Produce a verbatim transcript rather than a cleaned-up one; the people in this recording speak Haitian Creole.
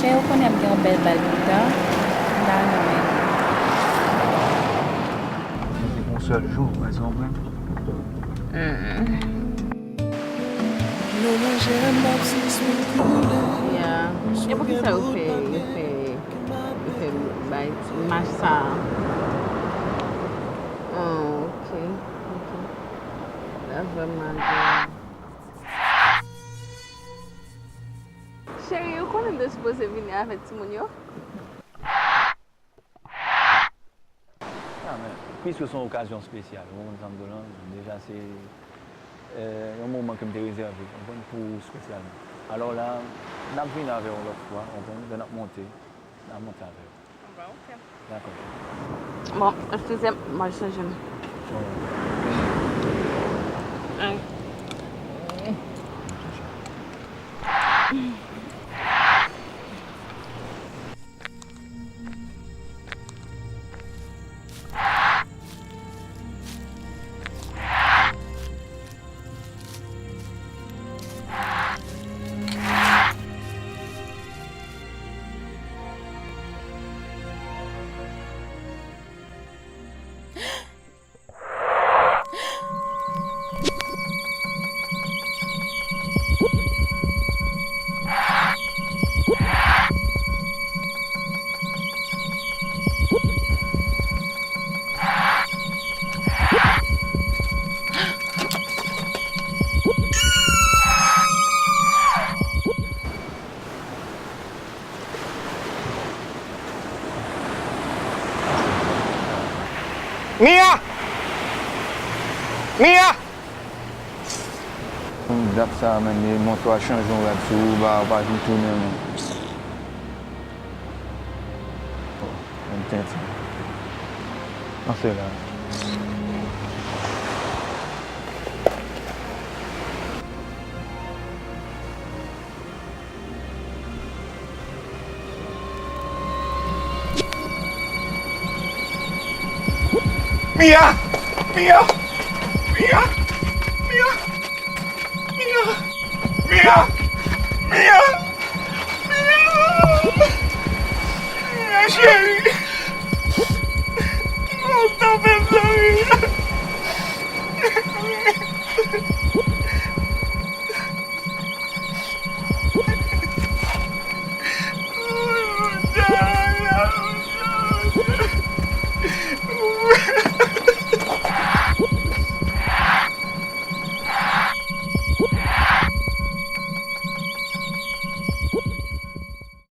Ou konnen m gen yon bèl bal pou m ta, m ta renmen. Se pou yon sèl jou, w pa konprann? Yeah. E poukisa yo fè, yo fè, yo fè bay imaj sa a? Ah, ok, ok. La vrèman gen. Cheri, ou konnen m te sipoze vini avèk timoun yo? Ah, men, piske se yon okazyon espesyal, ou konprann sa m di w lan, deja se, eh, yon moman ke m te rezève, ou konprann, pou ou espesyalman. Alò la, n ap vin avè w lòt fwa, ou konprann, lè n ap monte, n ap monte avè w. Bon, ok. Dakò. Bon, eskize m, mwen chanje m. Bon. Ay. Mia! Mia! Dat sa a menm, e, moto a chanje yon rad sou ou, ba, ou pa vin tounen menm. Oh, menm tenten. An se la. Mia! Mia! Mia! Mia! Mia! Mia! Mia! Mia, cheri! Mwen tanpri, mezanmi!